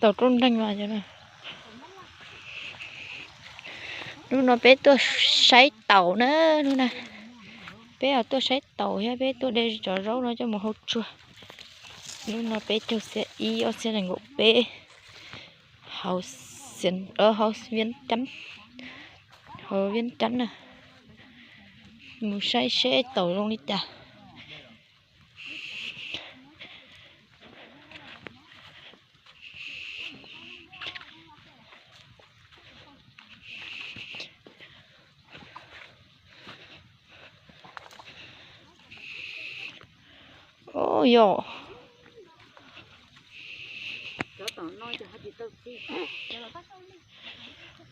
Taum rau nreeg mas. Hnub no peb tuaj saib taum na, hnub na. Peb tuaj saib taum thiab peb tuaj de cov zaub no coj mus hau tsua. Hnub no peb caug xiab ib ob txhiab nees nkaum peb, hauv Viab Cab, hauv Viab Cab na. Mus saib seb taum zoo li cas. Yog.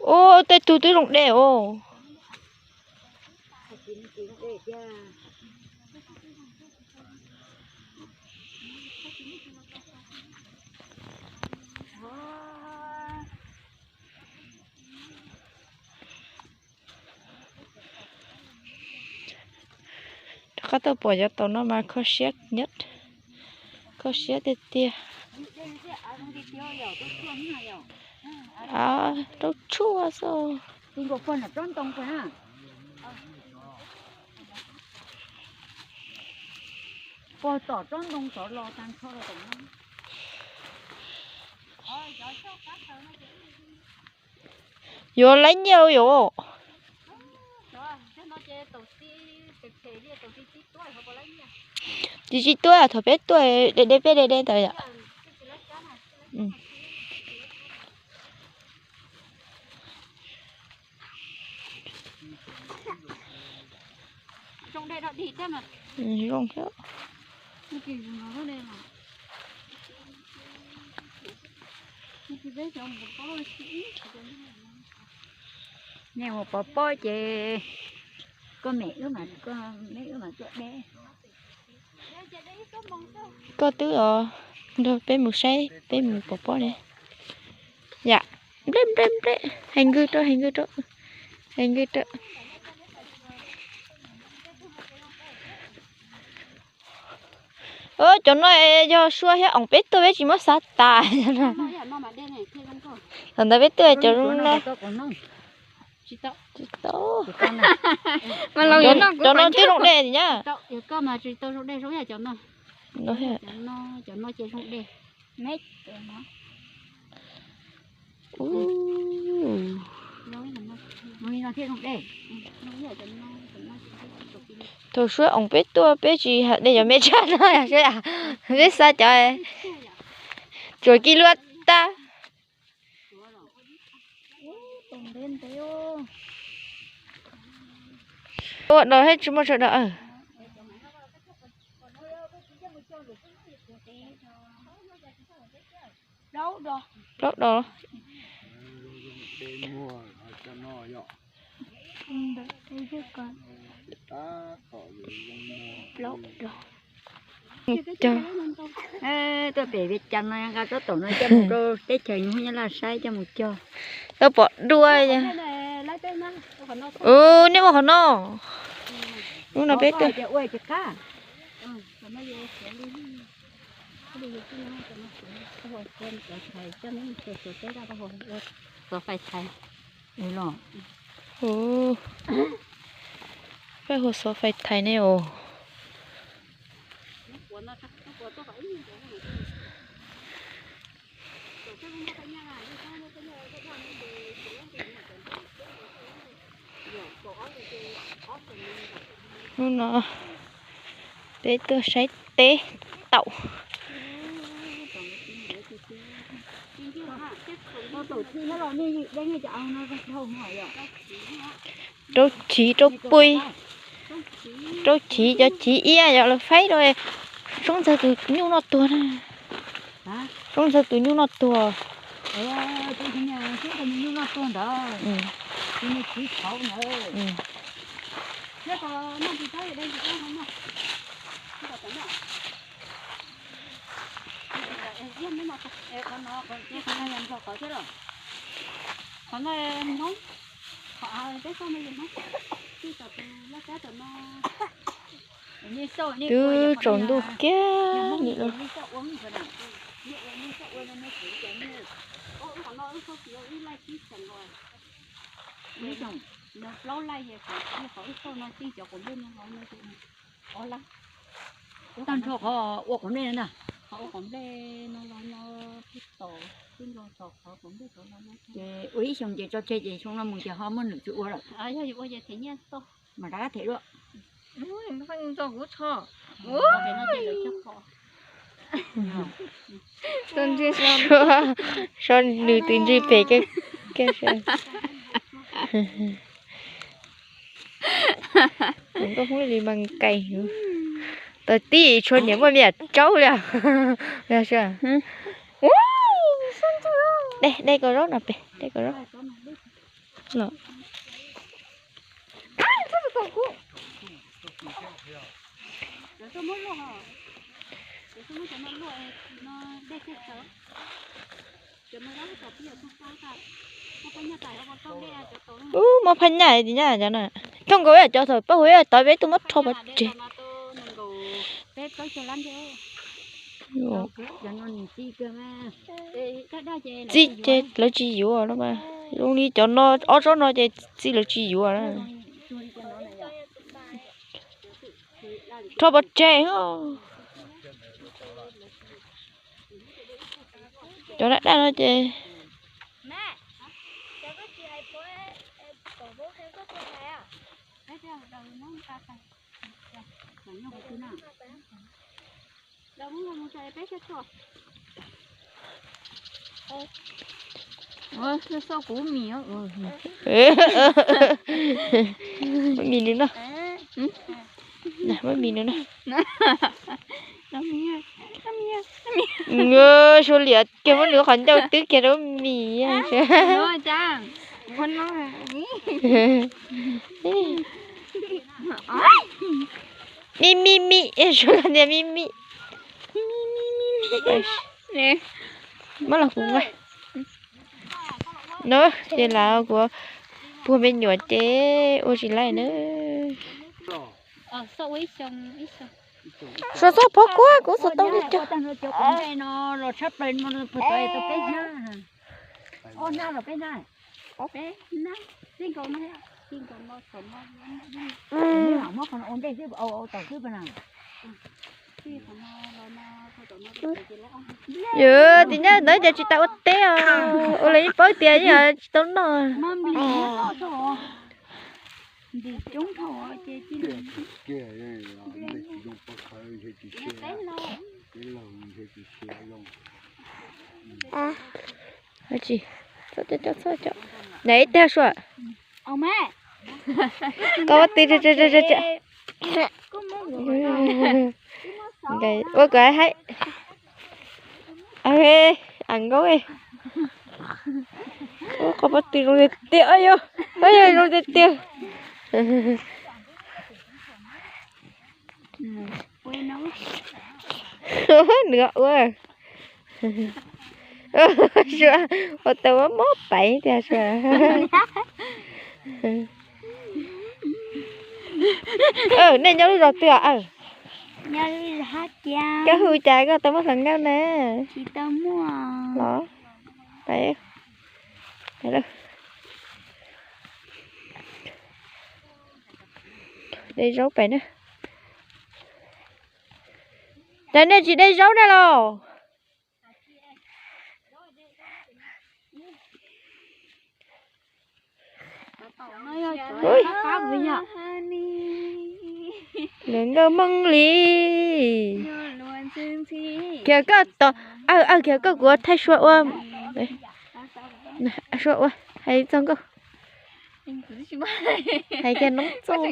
Ua tej tug twb zoo dej os. Rov qab tuaj pom cov taum no mas kho siab nyab, kho siab tiag tiag. Rau tshuaj xwb. Yuav laib nyiaj yuav. Tsis tsis tuaj, thaum peb tuaj de de peb de de ntawd yom. Zoo thiab. Nej mus pov pob ces koj mem wb mas, koj meb wb mas tuaj de. Koj twb os, nrog peb mus saib, peb mus pov pob ne. Yam, nplej nplej nplej, hais nkws rau, hais nkws rau, hais nkws rau. Cov no yog Sua thiab Oom peb tuaj peb tsis muab xav tas. Thaum ntawd peb tuaj cov zoo na. Tsis tau. Cov no twb zoo dej nyab. Thaum suab Oom peb tuaj peb tsis de cov me tshaj no, peb xav cov tsuas kiv luaj tag. Ua dos thiab tsis muaj sawv daws. Plaub dos. Tuaj pem Vias Cas no nqa tsob taum no coj mus rau teb chaws Nyab Laj saib coj mus cog. Tau pom dua. Nej ua qhov no. Lub no peb tuaj. Peb hu xov fais thais ne os. Hnub no peb tuaj saib teb taum. Rau chiv rau pui, rau chiv cov chiv iab yog lawv faib rau. Soob ntxawg tus nyuj noj tuag na. Soob ntxawg tus nyuj noj tuag. Twb tsaus ntuj kiag li lawm. Plaub laij, qhov wb xauj no tij cov quav nplej no no, ob lab. Tag nrho qhov ua quav nplej no na. Qhov ua quav nplej no los no, twb tom, twb nrog tom qhov quav nplej tod no. Ces ua ib xyoos ces tso tseg ces xyoo no mus ces ho muaj nws tsis ua lawm. Yog yus ua ces them nyiaj tau. Mas rov qab them dua. Suav, suav nws tus ntsej pem kiag. Nkauj Hmoob li mas nkaim. Tau tib tshua niam muaj me nyuam tsaub li. Dej, dej kaus zaub no pem, dej kaus zaub. Ub, muab phab nyaj tim nyab cov no. Thooj nkaus ib cov thaum pab hu ib tod peb tuaj muab rho pov tseg. Txij ces lawv tsis yuav no mas. Zoo li cov no, ob tsob no ces txij lawv tsis yuav na. Rho pov tseg. Cov daj daj no ces Muab mis nws noj. Muab mis nws noj. Suav liam kiag muab nws qhov ncauj twb kiag rau mis. Mi mi mi, Suav niag mi mi. Muab los kuv nqa. No ces lawv kuv puag me nyuam ces ua tsis laij na. Suav txhob pov kuv, kuv txhob tau li cas. Yog tim nyab ntawd ces tsis tas ua teb os, ua li ib paub tias yog tsis tau noj. Tsis, txhob coj, txhob coj. Neb ib teg Suav. Koj pab tw, ua kom haib. A nkauj, koj pab tw zoo tiag tiag, yog zoo tiag tiag. Nws ua Suav, ua tau mob paiv tiag Suav. Nej nyob lub zos twg os? Koj hu cas koj tau muaj hluas nkauj na? Los, de zaub pem na. Cas nej tsis de zaub na los? Lawv nkauj Hmoob li. Khiav koj, aw, aw, khiav koj kuv thaij Suav ua. Suav ua, hais txog nkauj. Hais kiag noob txuj.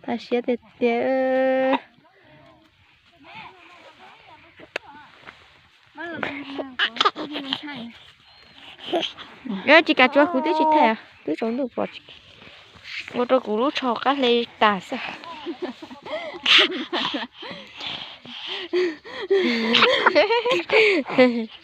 Tag siab tiag tiag. Tsis kam tsuav kuv twb tsis thaij. twb tsaus ntuj pom, ua rau kuv lub tsho qab hle tas xwb.